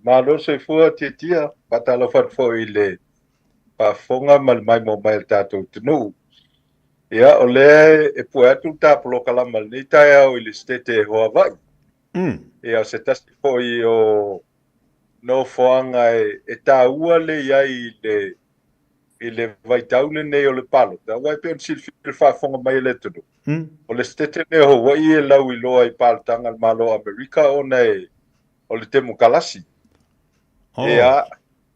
Malo le soifua Tiatia, faatalofa atu foi i le faafofoga ma le maimoa mai a le tatou atunuu. Ia, o lea e pue atu le ta polokalama i lenei taeao i le Setete o Hava'i. Ia, o se tasi foi o nofoaga e taua le i ai i le vaitau lenei o le palota, aua e pei ona silafia i le faafofoga mai a le atunuu. O le Setete lenei o Hawaii e lauiloa i palotaga a le Malo o Amerika ona o le temokalasi. Ia,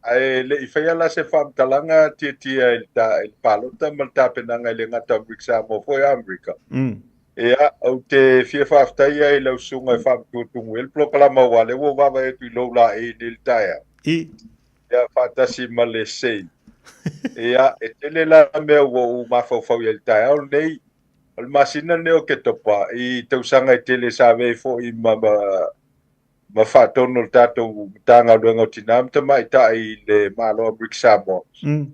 ae le i faia la se faamatalaga Tiatia i le palota ma le tapenaga i le gata o Amerika Samoa foi a Amerika. Ia, ou te fia faafetai ai i lau susuga e faamatuatugu ai le polokalama aua lea ua ou vaavaai atu i lou laei nei le taeao. Ia, faatasi ma le sei. Ia, e tele la mea ua ou mafaufau i ai i le taeao lenei. O le masina lenei o Oketopa i tausaga e tele sa avea ai foi ma faatonu o le tatou Matagaluega o Tina ma Tamaitai i le Malo o Amerika Samoa.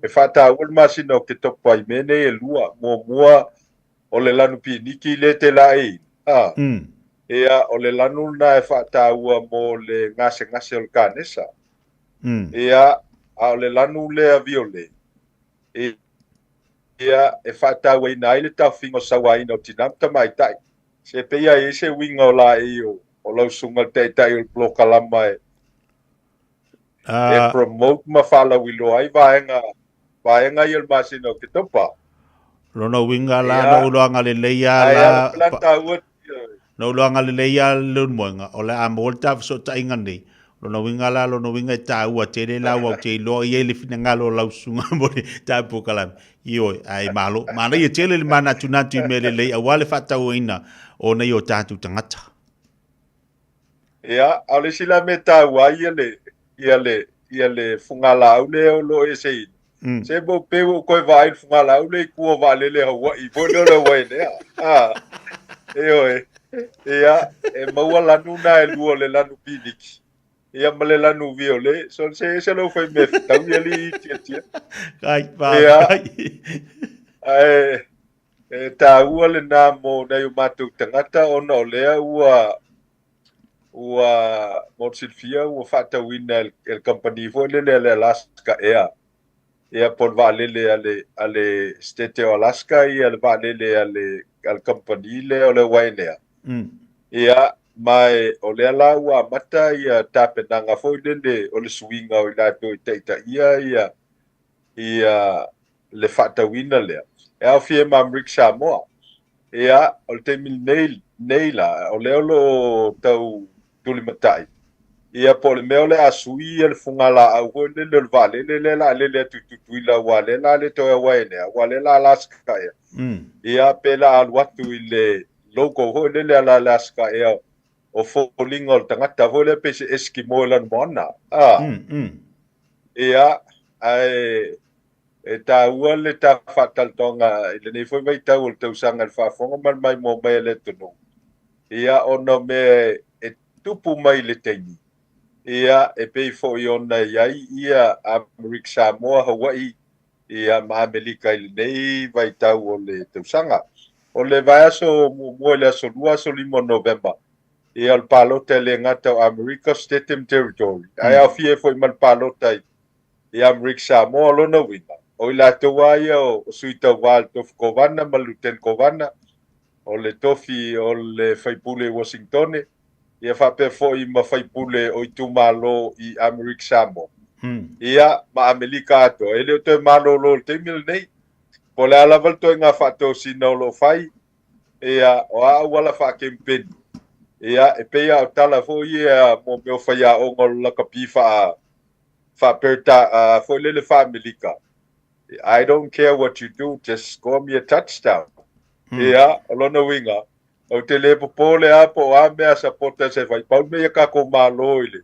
E faataua le masina o Oketopa i mea nei e lua. Muamua o le lanu piniki le te laei. Ia, o le lanu lena e faataua mo le gasegase o le kanesa. Ia, a o le lanu lea viole, ia, e faatauaina ai le taofiga o sauaina o tina ma tamaitai. Se pei ai se uiga o laei o lau susuga le taitai o le polokalama e promote ma faalauiloa ai vaega ia o le masina o Oketopa. Lona uiga la na uloaga lelei a Ai la la taua. Na uloaga lelei a Leulumoega o le a maua le tafesootaiga nei. Lona uiga la, lona uiga e taua tele la ua ou te iloa i ai le finagalo o lau susuga mo le tapu polokalame. Ioe, ae malo. Manaia tele le manatunatu i mea lelei aua le faatauaina o nei o tatou tagata. Ia, a o le isi la mea taua ai ia le fugalaau lea o lo o eseina. Se mo pe ua ou toe vaai i le fugalaau lea i tua o vaalele Hawaii foi lea o le Wailea. Ah, ioe. Ia, e maua lanu na e lua o le lanu piniki. Ia ma le lanu viole. So se ese lau fai mea fetau ia li Tiatia. Kai, faafetai. Ae e taua lena mo nai o matou tagata ona o lea ua mo le silafia ua faatauina e le kamupani foi lele a le Alaska Air. Ia po o le vaalele a le State o Alaska ia le vaalele a le kamupani lea o le Wailea. Ia, ma o lea la ua amata ia tapenaga foi lele o le suiga o i latou e taitaia ia le faatauina lea. E aofia ai ma Amerika Samoa. Ia, o le taimi nei la, o lea o lo o tau tulimatai. Ia, po o le mea o le a sui ia le fugalaau foi lele o le vaalele lea o le a lele atu i Tutuila aua lea la le toe Hawaiian Air, aua lea la Alaska Air. Ia, pe la alu atu i le logo foi lele a la Alaska Air o foliga o le tagata foi lea pei se Eskimo i lana moana. Ah. Ia, ae e taua le ta faatalatoaga i lenei foi vaitau o le tausaga i le faafofoga ma le maimoa mai a le atunuu. Ia, ona o mea e tupu mai i le taimi. Ia, e pei foi ona i ai ia Amerika Samoa, Hawaii, ia ma Amerika i lenei vaitau o le tausaga. O le vaiaso muamua i le aso 2, aso 5 o Novema, ia o le palota e le gata o Amerika, State and Territory. Ae aofia ai foi ma le palota i Amerika Samoa. Lona uiga, o i latou lava ia o sui tauva i le tofi kovana ma le luteni kovana, o le tofi o le faipule i Washingtone, ia faapea foi ma faipule o itumalo i Amerika Samoa. Ia, ma Amerika atoa. E le o toe malolo i le taimi lenei. Po o le a lava le toega faatosina o lo o fai, ia, o a auala faakemupeni. Ia, e pei lava o tala foi ia mo mea o faiaoga o le lakapi faa-Pereta foi lele faa-Amerika. "I don't care what you do, just score me a touchdown." Ia, o lona uiga, ou te le popole lava po o a mea a supporters e fai, pau le mea ia tatou malo i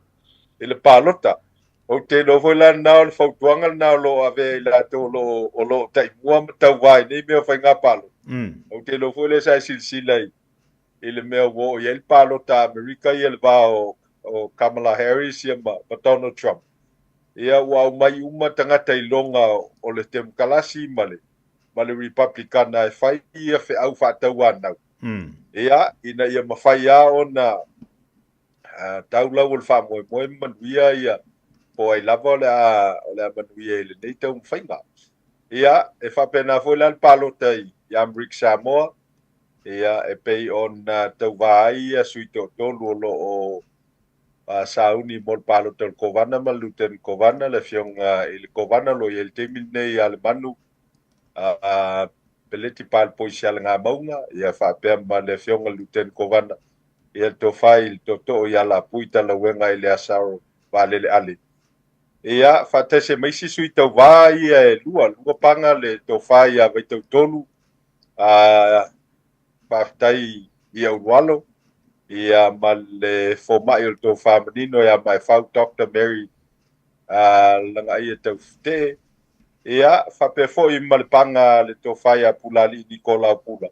le palota. Ou te iloa foi la lena o le fautuaga lena o lo o avea i latou o lo o taimua ma tauva i nei mea o faiga palota. Ou te iloa foi lea sa e silasila i le mea ua oo i ai le palota a Amerika ia le va o Kamala Harris ia ma Donald Trump. Ia ua aumai uma tagata iloga o le Temokalasi ma le Republicana e fai ia feau faatauanau. Ia, ina ia mafai lava ona Tau lau o le faamoemoe ma manuia ia po o ai lava o le a manuia i lenei taumafaiga. Ia, e faapena foi la le palota i Amerika Samoa, ia e pei ona tauva ai ia sui toatolu o lo o sauni mo le palota o le Kovana ma le Lieutenant Kovana, le afioga i le Kovana o lo o i ai i le taimi lenei ia Lemanu Peleti Palepoi Alagamuga, ia faapea ma le afioga i le Lieutenant Kovana, ia le tofa i le tootoo ia Lapui Talauega Eleasaro Valeleale. Ia, faatasi mai isi sui tauva ia e lua, lua paga le tofa ia Vaitautolu, faafetai ia Ulualo, ia ma le fomai o le tofa manino ia Maefau Dr. Mary Lagaia Taufetee. Ia, faapea foi ma le paga le tofa ia Pulaalii Nikolau Pula,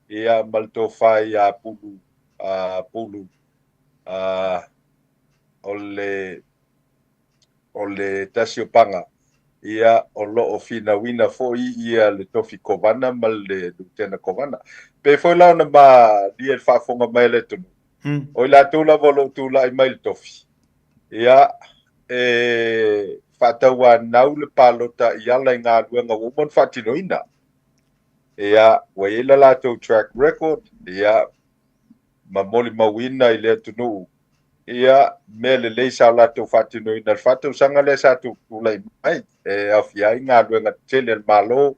ia ma le tofa ia Pulu, Pulu o le tasi o paga ia o lo o finauina foi ia le tofi Kovana ma le Lieutenant Kovana. Pe foi la ona malie le faafofoga mai a le atunuu. O i latou lava o lo o tulai mai le tofi. Ia, e faatauanau le palota i ala i galuega ua uma ona faatinoina. Ia, ua i ai le latou track record, ia, ma molimauina i le atunuu ia mea lelei sa latou faatinoina le faatausaga lea sa tulai mai e aofia ai galuega tetele a le Malo,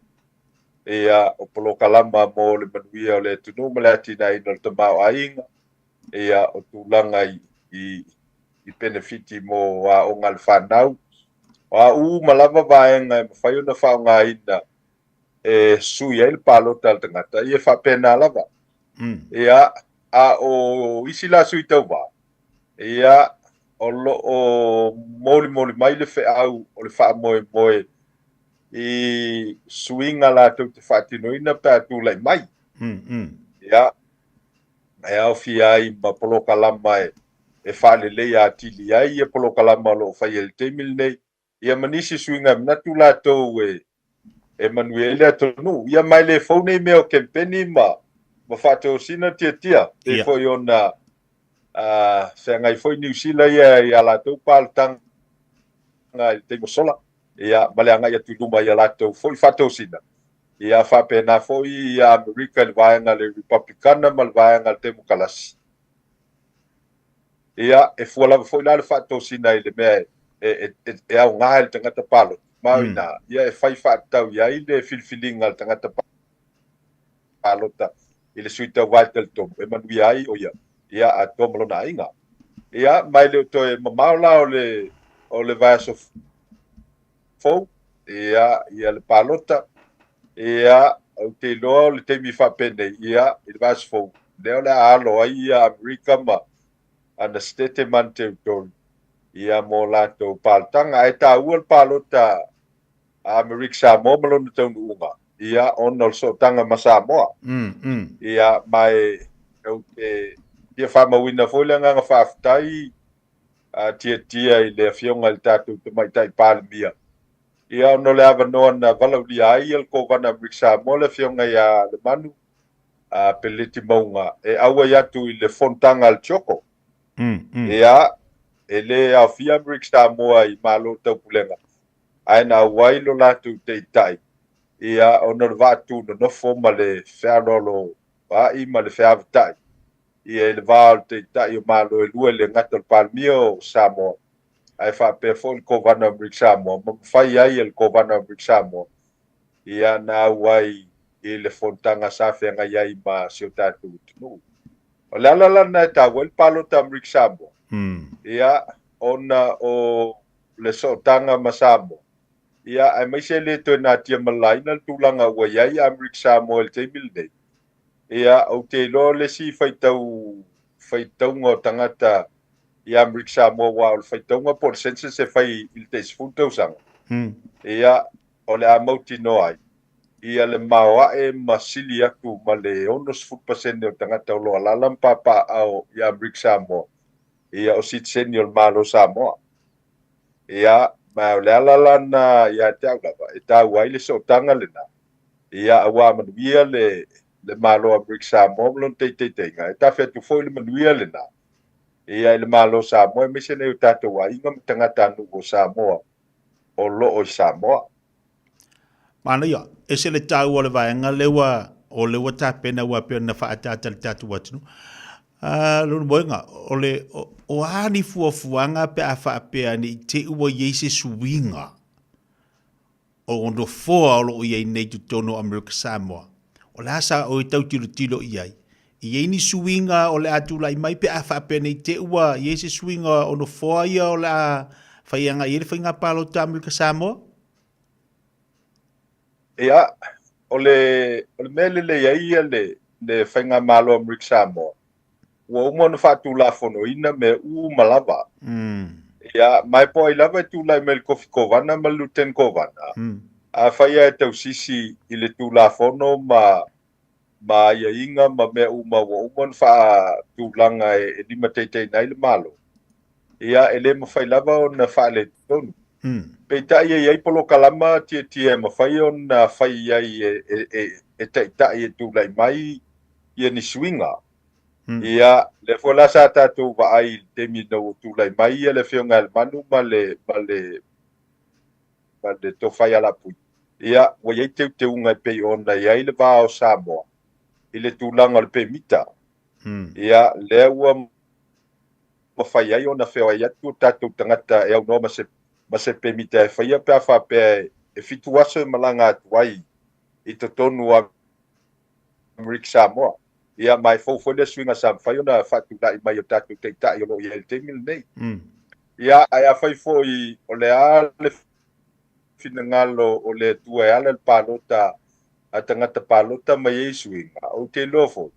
ia o polokalama mo le manuia o le atunuu ma le atinaeina o le tamaoaiga, ia o tulaga i penefiti mo aoga a le fanau. O a uma lava vaega e mafai ona faaaogaina e sui ai le palota a le tagata, ia e faapena lava. Ia, a o isi la sui tauva, ia, o lo o molimoli mai le feau o le faamoemoe i suiga latou te faatinoina pe a tulai mai. Ia, e aofia ai ma polokalama e faaleleia atili ai ia polokalama o lo o faia i le taimi lenei, ia ma nisi suiga e manatu latou e manuia ai le atunuu. Ia ma e le fou nei mea o kempeni ma faatosina tiatia, pei foi ona feagai foi Niu Sila ia i a latou palotaga i le taimi ua sola, ia ma le agai atu i luma i a latou foi faatosina. Ia faapena foi ia Amerika i le vaega a le Republicana ma le vaega a le Temokalasi. Ia, e fua lava foi la le faatosina i le mea e aoga i le tagata palota. Ma o ina, ia e fai faatatau i ai le filifiliga a le tagata palota i le sui tauva e talitonu e manuia ai o ia, ia atoa ma lona aiga. Ia, ma e le o toe mamao la o le vaiaso fou, ia le palota, ia, ou te iloa o le taimi faapenei, ia, i le vaiaso fou, lea o le a alo ai ia Amerika ma ana Setete ma ana Territory, ia mo latou palotaga. Ae taua le palota a Amerika Samoa ma lona taunuuga, ia, ona o le sootaga ma Samoa. Ia, ma e ou te fia faamauina foi le agaga faafetai tiatia i le afioga i le tatou Tamaitai Palemia. Ia, ona o le avanoa na valaulia ai le Kovana Amerika Samoa, le afioga ia Lemanu Peleti Mauga, e auai atu i le fonotaga a le CHOGM. Ia, e le aofia Amerika Samoa i Malo Taupulega, ae na auai lo latou taitai, ia, ona o le vaatu nonofo ma le fealoaloai ma le feavatai ia i le va o le taitai o Malo e lua, i le gata o le Palemia o Samoa, ae faapea foi le Kovana o Amerika Samoa, ma mafai ai e le Kovana o Amerika Samoa ia na auai i le fonotaga sa feagai ai ma si o tatou atunuu. O le ala la lena e taua ai le palota Amerika Samoa, ia, ona o le sootaga ma Samoa, ia, aemaise e le toe natia malalaina le tulaga ua i ai Amerika Samoa i le taimi lenei. Ia, ou te iloa le isi faitauga o tagata i Amerika Samoa, aua o le faitauga po o le census e fai i le tai 10 tausaga. Ia, o le a mautinoa ai ia le maoae ma sili atu ma le 60% o tagata o lo o alaala ma papaaao i Amerika Samoa, ia o sitiseni o le Malo Samoa. Ia, ma o le ala lana ia te au lava, e taua ai le sootaga lena. Ia, aua manuia le Malo o Amerika Samoa ma lona taitaitaiga, e tafe atu foi le manuia lena. Ia, i le Malo o Samoa aemaise nai o tatou aiga ma tagatanuu o Samoa o lo o i Samoa. Manaia, ese le taua o le vaega lea ua, o lea ua tapena aua pei ona faaataata i le tatou atunuu. Ah, lona moega, o le, o, o a ni fuafuaga pe a faapea ne i te i ua i ai se suiga o nofoa o lo o i ai nei i totonu o Amerika Samoa? O le a sa oe tau tilotilo i ai? I ai ni suiga o le a tulai mai pe a faapea ne i te i ua i ai se suiga o nofoa ia o le a fai agai i ai le faiga palota a Amerika Samoa? Ia, o le, o le mea e lelei ai ia le, le Faigamalo a Amerika Samoa, ua uma ona faatulafonoina mea uma lava. Mm. Ia, ma e po o ai lava e tulai mai i le Kofi Kovana ma le Luteni Kovana, afai lava e tausisi i le Tulafono ma, ma aiaiga ma mea uma ua uma ona faatulaga e limataitaiina ai le Malo, ia, e le mafai lava ona faaletonu. Peitai e i ai polokalama tietie e mafai ona fai ai e taitai e tulai mai ia ni suiga. Ia, lea foi la sa tatou vaai i le taimi ina ua tulai mai ia le Afioga ia Lemanu ma le, ma le, ma le Tofa ia Alapui. Ia, ua i ai teuteuga e pei ona i ai le va o Samoa i le tulaga o le pemita. Ia, lea ua mafai ai ona feoai atu o tatou tagata e aunoa ma se, ma se pemita e faia pe a faapea e fitu aso e malaga atu ai i totonu o Amerika Samoa. Ia, ma e fou foi lea suiga sa mafai ona faatulai mai e o tatou taitai o lo o i ai i le taimi lenei. Ia, ae afai foi o le a le finagalo o le Atua e ala i le palota a tagata palota mai ai suiga, ou te iloa foi,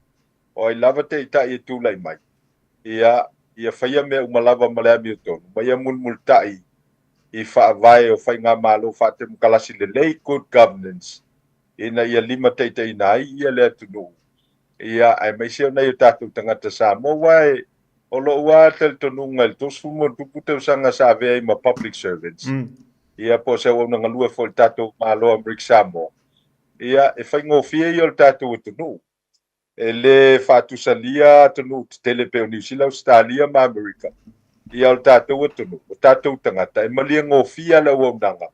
o ai lava taitai e tulai mai, ia, ia faia mea uma lava ma le amiotonu, ma ia mulimulitai i faavae o faigamalo faatemokalasi lelei, good governance, ina ia limataitaiina ai ia le atunuu, ia, aemaise o nai o tatou tagata Samoa, aua e, o lou lava talitonuga i le 30+ tausaga sa avea ai ma public servants, ia, po o se auauna galue foi i le tatou Malo o Amerika Samoa, ia, e faigofie ia o le tatou atunuu. E le faatusalia atunuu tetele pei o Niu Sila, Ausetalia ma Amerika, ia o le tatou atunuu, o tatou tagata, e maliegofie le auaunaga.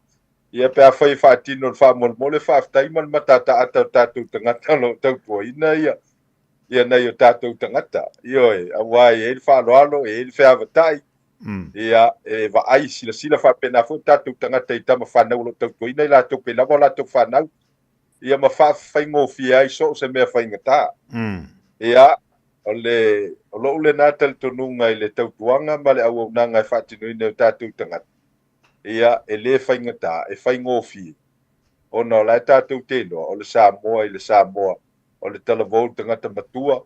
Ia pe afai e faatino le faamolemole, faafetai ma le matataata o tatou tagata o lo o tautuaina ia ia nai o tatou tagata. Ioe, aua e i ai le faaaloalo, e i ai le feavatai, ia e vaai silasila faapena foi tatou tagata i tama fanau o lo o tautuaina i latou pe lava o latou fanau. ia ma faafaigofie ai so o se mea faigata. Ia, o le, o lou lena talitonuga i le tautuaga ma le auaunaga e faatinoina e o tatou tagata, ia, e le faigata, e faigofie, ona o la e tatou te iloa, o le Samoa i le Samoa, o le talavou i le tagata matua,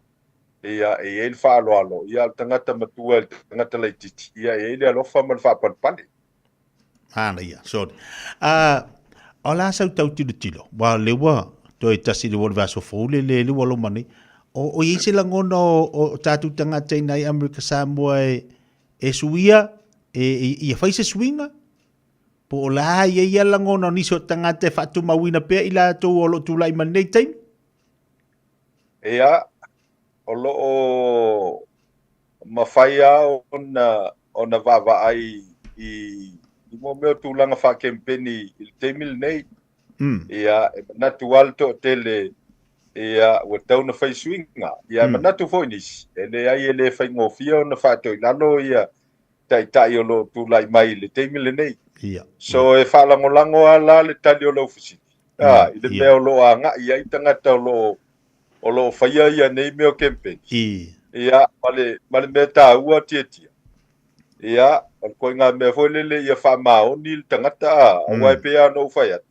ia, e i ai le faaaloalo, ia, o le tagata matua i le tagata laitiiti, ia, e i ai le alofa ma le faapalepale. Manaia, sorry. O le a sau tau tilotilo, aua o lea ua toe tasi le ua o le vaiaso fou le le le ua loma nei. O, o i ai se lagona o, o tatou tagata i nai Amerika Samoa e, e suia, e, e, ia fai se suiga? Po o le a i ai ia lagona o nisi o tagata e faatumauina pea i latou o lo o tulai mai lenei taimi? Ia, o lo o mafai lava ona ona vaavaai i i mo mea o tulaga faakempeni i le taimi lenei. Ia, e manatu lava le toatele, ia, ua tatau ona fai suiga. Ia, e manatu foi nisi, e leai e le faigofie ona faatoilalo ia taitai o lo o tulai mai i le taimi lenei. So, e faalagolago lava la le tali o lau fesili, i le mea o lo o agai i ai tagata o lo o o lo o faia ia nei mea o kempeni. Ia, ma le, ma le mea taua tietie. Ia, o le koiga mea foi lele ia faamaoni le tagata, a, aua e pei lava ona ou fai atu.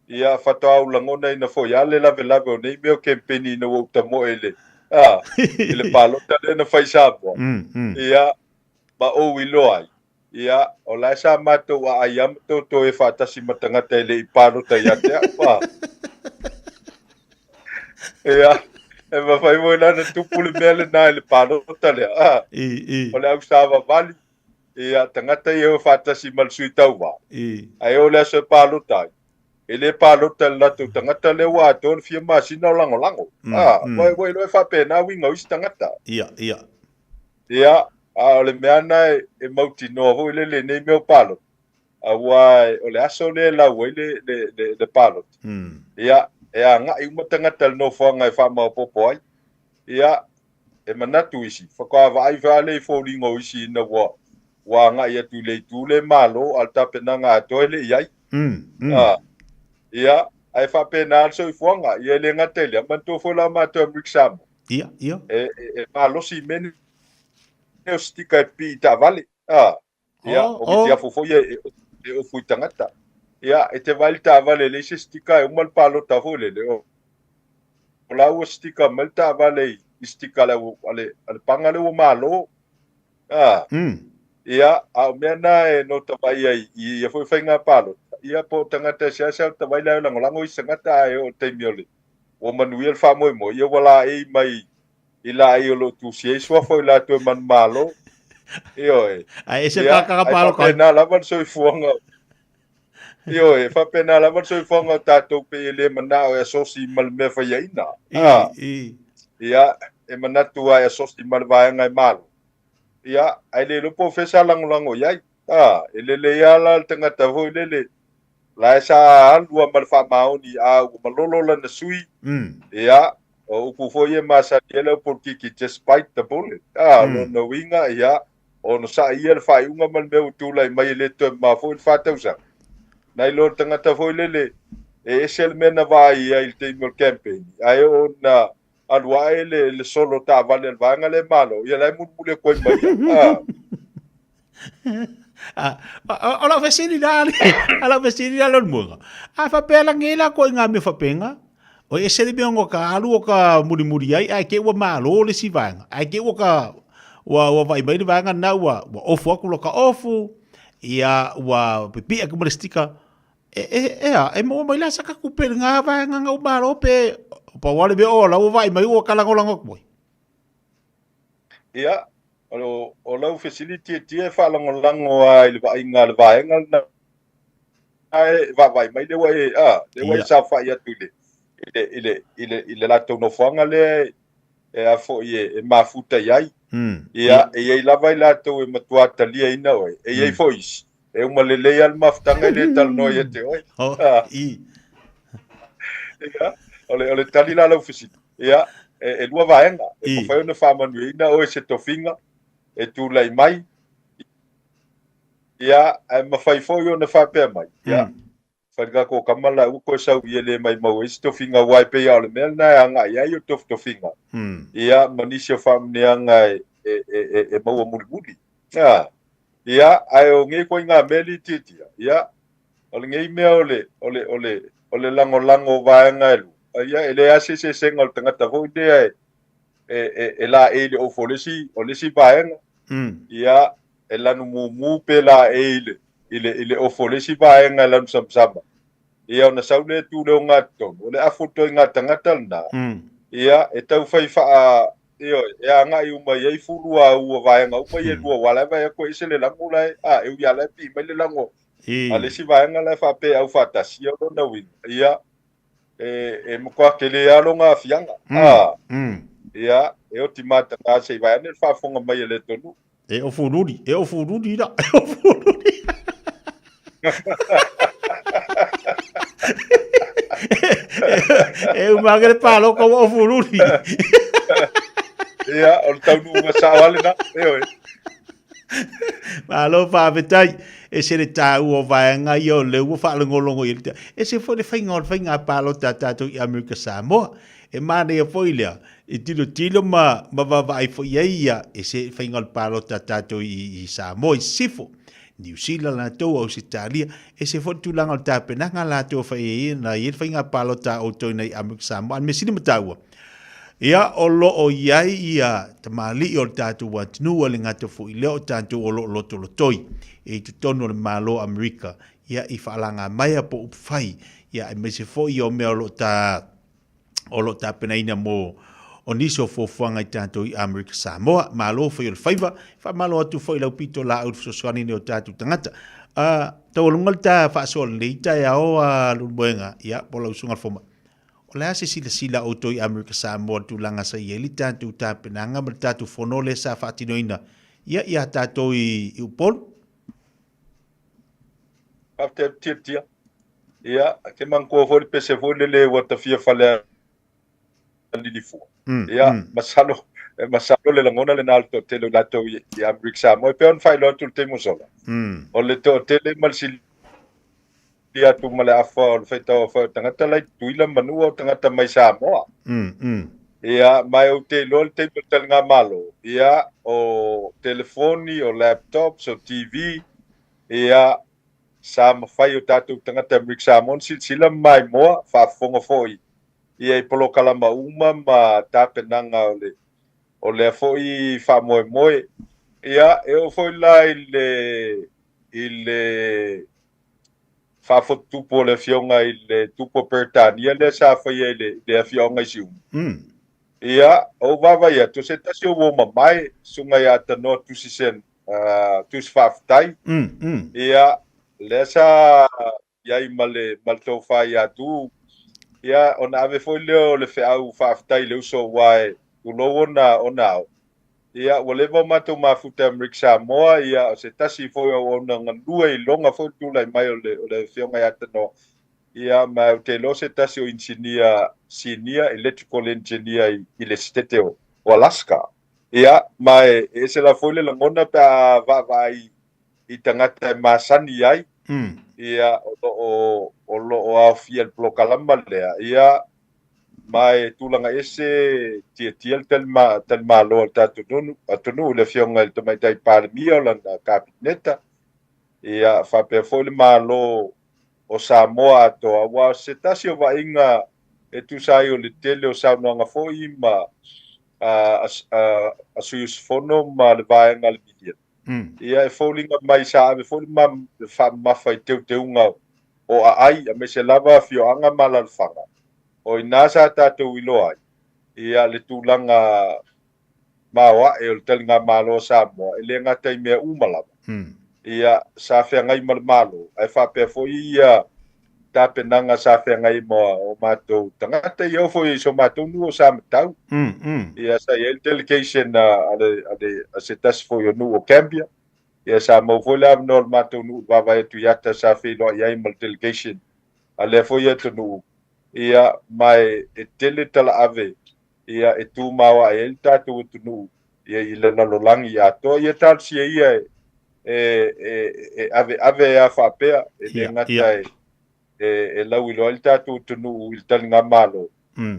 Ia, faatoa ou lagonaina foi lava le lavelave o nei mea o kempeni ina ua ou tamoe i le, a, i le palota lea na fai i Samoa. Ia, ma ou iloa ai. Ia, o la e sa matou aai lava ma totoe faatasi ma tagata e le i palota ia te au, a. Ia, e mafai foi la ona tupu le mea lena i le palota lea, a. I, i. O le au savavali, ia, tagata ia e o faatasi ma le sui tauva. I. Ae oo i le aso e palota ai, e le palota i le latou tagata lea ua atoa le fia masina o lagolago. A, ua iloa e faapena uiga o isi tagata. Ia, ia. Ia, A o le mea lena e mautinoa foi lele i nei mea o palota, aua o le aso lea e lau ai le palota, ia, e agai uma tagata i le nofoaga e faamaopoopo ai. Ia, e manatu isi, faatoa vaai foi lava lea i foliga o isi ina ua ua agai atu i le itu lea malo, a o le tapenaga atoa e le i ai. Ia, ae faapena le soifuaga. Ia e le gata i lea, manatua foi la matou Amerika Samoa. Ia, ia. E malosi i mea nei o sitika e pipii i taavale. Ia, o mitiafu foi e ofu i tagata. Ia, e te vaai i le taavale e leai se sitika e uma le palota foi lele, o la ua sitika mai le taavale i sitika a le paga lea ua malo. Ia, a o mea na e nota vaai ai i ia foi faiga palota, ia po o tagata e seasea o ta vaai la e lagolago isi tagata ae oo i le taimi o le ua manuia le faamoemoe, ia ua laei mai i laei o lo o tusia ai suafa o i latou e manumalo. Ioe. Ae ese le Ia, kakaka ae palota ai. faapena lava le soifuaga. Ioe, e faapena lava le soifuaga o tatou pei e le manao e asosi ma le mea faiaina. I, Ah, i. ia, e manatu lava e asosi ma le vaega e malo. Ia, ae le iloa po o fea sa lagolago i ai. Ah, e lelei lava la le tagata foi lele, la e sa alu lava ma le faamaoni a ua malolo lana sui. Ia, o upu foi ia e masani ai le au polokiki, just bite the bullet. Ah, o lona uiga, ia, onosai ia le faaiuga ma le mea ua tulai mai e le toe mamao foi le 4 tausaga. Nai lo le tagata foi lele, e ese le mea na vaai ai i le taimi o le campaign, ae oo ina alu ae le solo taavale a le vaega lea e malo, ia la e mulimuli atu ai ma ia. Ah. O lau fesili la, a lau fesili la lona muega. A faapea la ngei la koe ngā mea faapena, o ese le mea ngo ka alu o ka mulimuli ai, ae ke ua malo le si vaega, ae ke ua ka, ua vaai mai le vaega na ua ofu aku lo ka ofu, ia ua pipii aku ma le sticker, e a, e maua mai la sa ka kupe le ngā vaega nga u malo pe, pa ua le mea o la ua vaai mai ua ka lagolago atu ai. Ia, o lau fesili tietie e faalagolago lava i le vaaiga a le vaega lena e vaavaai mai lea ua e, a, lea ua e saofai atu i le latou nofoaga lea e a foi e mafuta i ai. Ia, e i ai lava i latou e matua taliaina oe, e i ai foi isi e uma lelei lava le mafutaga e le talanoa ia te oe. Ia, o le tali la lau fesili. Ia, e lua vaega, e mafai ona faamanuiaina oe i se tofiga e tulai mai, ia, ae mafai foi ona faapea mai, ia, fai le ko kama la ua koe sau ia le mai maua ai se tofiga, aua e pei lava o le mea lena e agai ai o tofitofiga, ia, ma nisi o faamanuiaga e maua mulimuli. Ia, ia, ae o nei ituaiga mea litiitia, ia, o lenei mea o le lagolago o vaega e lua, ia, e leai lava se eseesega o le tagata foi lea e laei i le ofo o le isi vaega, ia, e lanu mumu pe laei i le ofo o le isi vaega e lanu samasama. Ia, ona sau lea tu le ogatotonu, o le afu o le ituaiga tagata lena, ia, e taufai faa, ioe, e agai uma i ai fulu a ua vaega uma ia e lua, aua la e vaai atu e ese le lago la e, a, e ui lava la e pii mai le lago a le isi vaega la e faapea e aufaatasi, ia o lona uiga, ia, e matua tele lava lona aafiaga. Ia, e oti mataga se i vaai ane le faafofoga mai a le atunuu. E ofululi, e ofululi la, e ofululi. E uma ake le pāloka ua ofululi. Ia, o le taunuuga sao lava lena, ioe. Malo faafetai. E se le taua o vaega ia o lea ua faalogologo i ai le E se foi le faiga o le faiga palota a tatou i Amerika Samoa. E manaia foi lea, e tilotilo ma vaavaai foi i ai ia e se faiga o le palota a tatou i Samoa i Sisifo, Niu Sila latou, Ausetalia. E se foi le tulaga o le tapenaga a latou e fai ai na i ai le faiga palota a outou i Amerika Samoa. A o le mea sili ma taua, Ia, o lo o i ai ia tamalii o le tatou atunuu, e le gata foi i lea o tatou o lo o lotolotoi i totonu o le Malo o Amerika, ia, i faalaga maea po o upufai, ia, aemaise foi o mea o lo o ta, o lo o tapenaina mo o nisi o fuafuaga i tatou i Amerika Samoa. Malo fai o le faiva, faamalo atu foi i lau pito laau i le fesoasoani nei o tatou tagata. Taualuga le ta faasoa lenei taeao a Leulumoega, ia, po o lau Susuga i le Fomai. O le a se silasila a outou i Amerika Samoa i le tulaga sa i ai le tatou tapenaga ma le tatou fono lea sa faatinoina ia iā tatou i Upolu. Faafetai atu Tiatia. Ia, ke manatua foi le pese foi lele ua tafia fale a Lilifua. Ia, masalo, masalo le lagona lena o le toatele o latou i Amerika Samoa. E pei ona faailoa atu i le taimi ua sola, o le toatele ma le sili atu ma le afa o le faitau aofai o tagata la i Tutuila ma Manua o tagata mai Samoa. Ia, ma ou te iloa le taimi o le taligamalo, ia, o telefoni, o laptops, o TV, ia, sa mafai o tatou tagata Amerika Samoa ona silasila ma maimoa, faafofoga foi ia i polokalama uma ma tapenaga o le o lea foi faamoemoe. Ia, e oo foi la i le faafotutupu o le afioga i le tupu o Peretania lea sa faia i le afioaga i Siumu. Ia, ou vaavaai atu, o se tasi o uo mamae, susuga ia Tanoa Tusisen, Tusi Faafetai. Ia, lea sa iai ma le tofa ia Tu. Ia, ona ave foi lea o le feau faafetai i le uso aua e tulou ona ao. Ia, ua leva o matou mafuta Amerika Samoa, ia, o se tasi foi o auauna galue i loga foi le tulai mai o le afioga ia Tanoa. Ia, ma ou te iloa se tasi o inisinia, senior electrical engineer i le Setete o Alaska. Ia, ma e ese la foi le lagona pe a vaavaai i tagata e masani ai. Ia, o lo o aofia le polokalama lea. Ia, ma e tulaga ese tiatia le talimalo a le tatou atunuu le afioga i le Tamaitai Palemia o lana Kapeneta. Ia, faapea foi le Malo o Samoa atoa, aua o se tasi o vaaiga e tusa ai o le tele o saunoaga foi ma a sui usufono ma le vaega a le media. Ia, e foliga mai sa ave foi le faamamafa i teuteuga o aai, aemaise lava afioaga ma alaalafaga. O ina sa tatou iloa ai, ia le tulaga maoae o le taligamalo o Samoa, e le gata i mea uma lava. Ia, sa feagai ma le Malo, ae faapea foi ia tapenaga sa feagai ma o matou tagata, ia oo foi i so matou nuu o Samatau. Ia, sa i ai le delegation a se tasi foi o nuu o Gambia. Ia, sa maua foi le avanoa o le matou nuu i vaavaai atu i ata sa feiloai ai ma le delegation a lea foi atunuu. Ia, ma e tele talaave ia e tumau ai le tatou atunuu ia i le lalolagi atoa. Ia talosia ia e ave ave a faapea, e le gata e lauiloa ai le tatou atunuu i le taligamalo.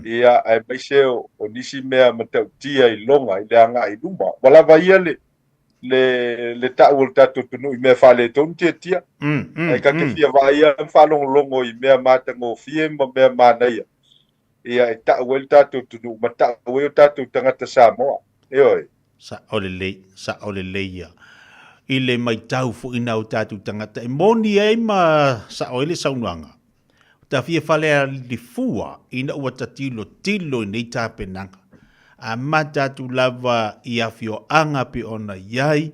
Ia, aemaise o nisi mea matautia i loga i le agai i luma. Ua lava ia le tau o le tatou atunuu i mea faaletonu tiatia. Ae ta te fia vaaia ma faalogologo i mea matagofie ma mea manaia. Ia e tau ai le tatou atunuu ma tau ai o tatou tagata Samoa. Ioe. Sa'o lelei, sa'o lelei ia. I le matau foi na o tatou tagata e moni ai ma sa'o ai le saunoaga. O ta fia falealifua ina ua tatilotilo i nei tapenaga. Amata atu lava i afioaga pe ona i ai,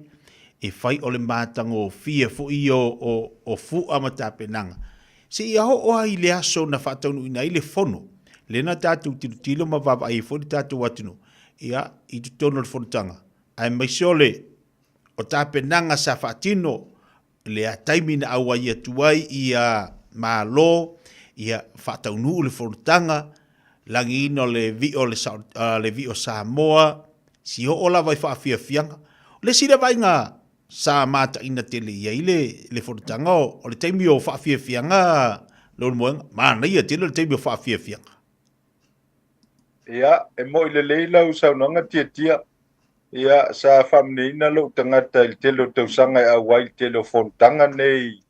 e fai o le matagofie foi ia o fua ma tapenaga. Seia oo ai i le aso na faataunuuina ai le fono, lea na tatou tilotilo ma vaavaai ai foi le tatou atunuu, ia, i totonu o le fonotaga, aemaise o le o tapenaga sa faatino i lea taimi na auai atu ai ia Malo, ia faataunuu le fonotaga, lagiina o le vii o le, le vii o Samoa, si oo lava i faafiafiaga. O le isi lea vaaiga sa mataina tele i ai le fonotaga o le taimi o faafiafiaga Leulumoega, manaia tele le taimi o faafiafiaga. Ia, e moi lelei lau saunoaga Tiatia. Ia, sa faamanuiaina lou tagata i le tele o tausaga e auai i le tele o fonotaga nei,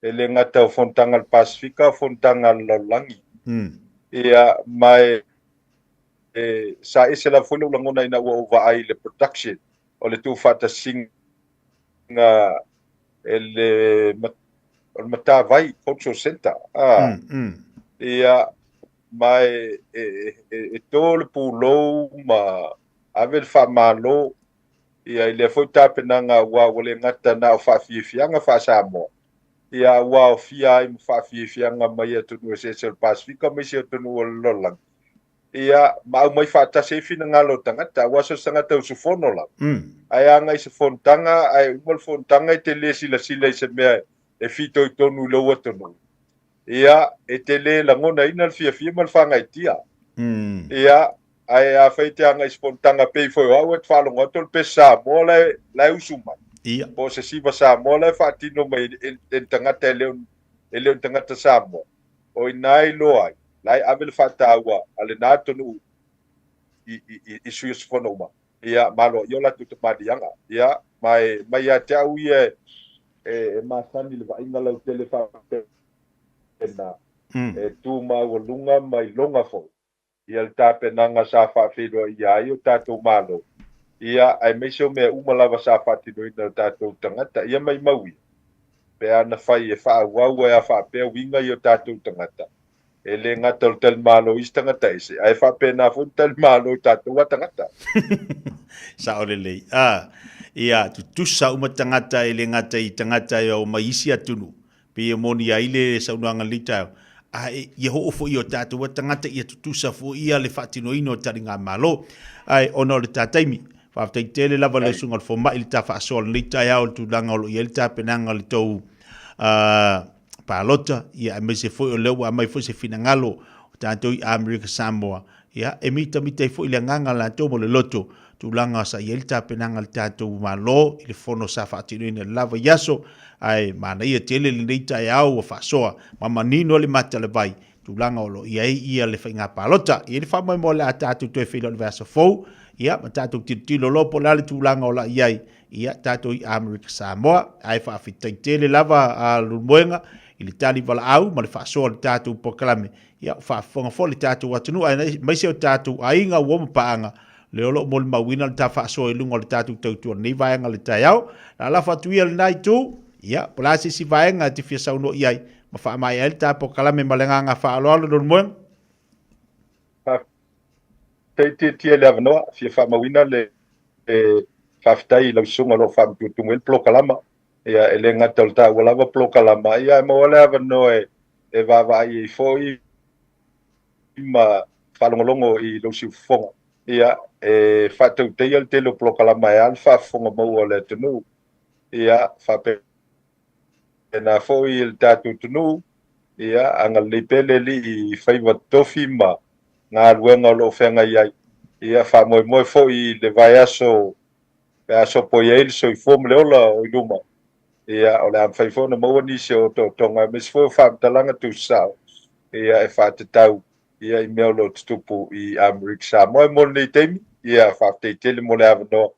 e le gata o fonotaga a le Pasefika, o fonotaga a le lalolagi. Ia, ma e sa ese lava foi lou lagona ina ua ou vaai i le production o le tuufaatasiga e le o le Matavai Cultural Centre. Ia, ma e to le pulou ma ave le faamalo ia i lea foi tapenaga aua ua le gata na o faafiafiaga faa-Samoa, ia ua aofia ai ma faafiafiaga mai atunuu eseese o le Pasefika ma isi atunuu o le lalolagi. Ia, ma aumai faatasi ai finagalo o tagata, aua so o se tagata usufono lava. Ae agai i se fonotaga, ae uma le fonotaga e te le silasila i se mea e fitoitonu i lou atunuu. Ia, e te le lagonaina le fiafia ma le faagaeetia. Ia, ae afai e te agai i se fonotaga pei foi o au e te faalogo atu o le pese Samoa la e, la e usu mai. Po o se siva Samoa la e faatino mai e le tagata e le o, e le o ni tagata Samoa. O i ina e iloa ai, la e ave le faataua a lena atunuu i, i, i, i sui usufono uma. Ia, ma aloaia o latou tamaliiaga. Ia, ma e mai ia te au ia e, e, e masani le vaaiga lautele faapena, e tu maualuga ma iloga foi ia le tapenaga sa faafeiloaia ai o tatou Malo, ia, aemaise o mea uma lava sa faatinoina e o tatou tagata. Ia maimau ia, pe a na fai e faaauau ai a faapea uiga i o tatou tagata, e le gata o le talimalo i isi tagata ese, ae faapena foi le talimalo i tatou a tagata. Sao lelei. A, ia, tutusa uma tagata e le gata i tagata e omai isi atunuu, Pei e moni ai le saunoaga i lenei taeao, a ia oo foi i o tatou tagata ia tutusa foi ia le faatinoina o taligamalo. Ae ona o le ta taimi, faafetai tele lava le Susuga i le Fomai i le ta faasoa i lenei taeao i le tulaga o lo o i ai le tapenaga o le tou palota, ia aemaise foi o lea ua aumai foi se finagalo o tatou i Amerika Samoa, ia e mitamita ai foi le agaga latou ma le loto tulaga sa i ai le tapenaga a le tatou Malo i le fono sa faatinoina i le la vaiaso, ae manaia tele lenei taeao ua faasoa ma manino le matalewai tulaga o lo o i ai ia le faiga palota. E i ai le faamoemoe o le a tatou toe feiloai i le vaiaso fou, ia ma tatou tilotilo loa po o le a le tulaga o la i ai ia tatou i Amerika Samoa. Ae faafetai tele lava a Lulumoega i le tali valaau ma le faasoa o le tatou polokalame. Ia, ua faafofoga foi le tatou atunuu aemaise o tatou aiga, uo ma paaga, lea o lo o molimauina le ta faasoa i luga o le tatou tautua i lenei vaega o le taeao. Lalafo atu ia lena itu, ia, po o le a se isi vaega e te fia saunoa i ai ma faamaea ai le ta polokalame ma le agaga faaaloalo Leulumoega. Faafetai Tietie i le avanoa, fia faamauina le faafetai i lau susuga o lo o faamatuatumu ai le polokalama. Ia, e le gata o le taua lava polokalama, ia ae maua le avanoa e vaavaai ai foi ma faalogologo i lou siufofoga. Ia, e faatautaia le tele o polokalama e a le faafofoga maua o le atunuu. Ia, faapena foi i le tatou atunuu, ia, agalelei pea le Alii i faiva tofi ma galuega o lo o feagai ai. Ia, faamoemoe foi i le vaiaso pe a sopo i ai le soifua ma le ola o i luma. Ia, o le a mafai foi ona maua nisi o otootoga aemaise foi o faamatalaga tuusao, ia, e faatatau, ia, i mea o lo o tutupu i Amerika Samoa. E mo lenei taimi, ia, faafetai tele mo le avanoa,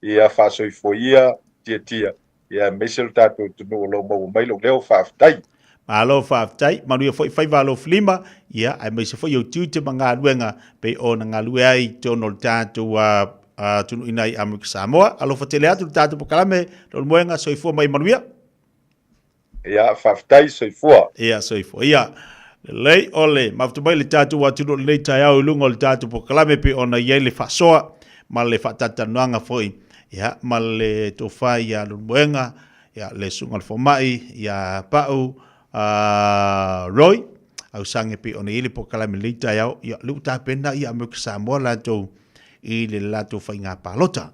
ia, faasoifua ia, tiatia, ia, aemaise lo tatou atunuu o lo o maua mai lou leo, faafetai. Malo faafetai, manuia foi faiva alofilima, ia, aemaise foi ou tiute ma galuega pei ona galue ai i totonu o le tatou atunuu i i Amerika Samoa. Alofa tele atu le tatou polokalame, Leulumoega, soifua ma ia manuia. Ia, faafetai, soifua. Ia, soifua. Ia, lelei ole, mafuta mai le tatou atunuu i lenei taeao i luga o le tatou polokalame pei ona i ai le faasoa ma le faatalatalanoaga foi, ia, ma le tofa ia Leulumoega, ia, le susuga i le fomai ia Pau Roy Ausange pei ona i ai le polokalame i lenei taeao. Ia, lea ua tapena ia Amerika Samoa latou i le latou faiga palota.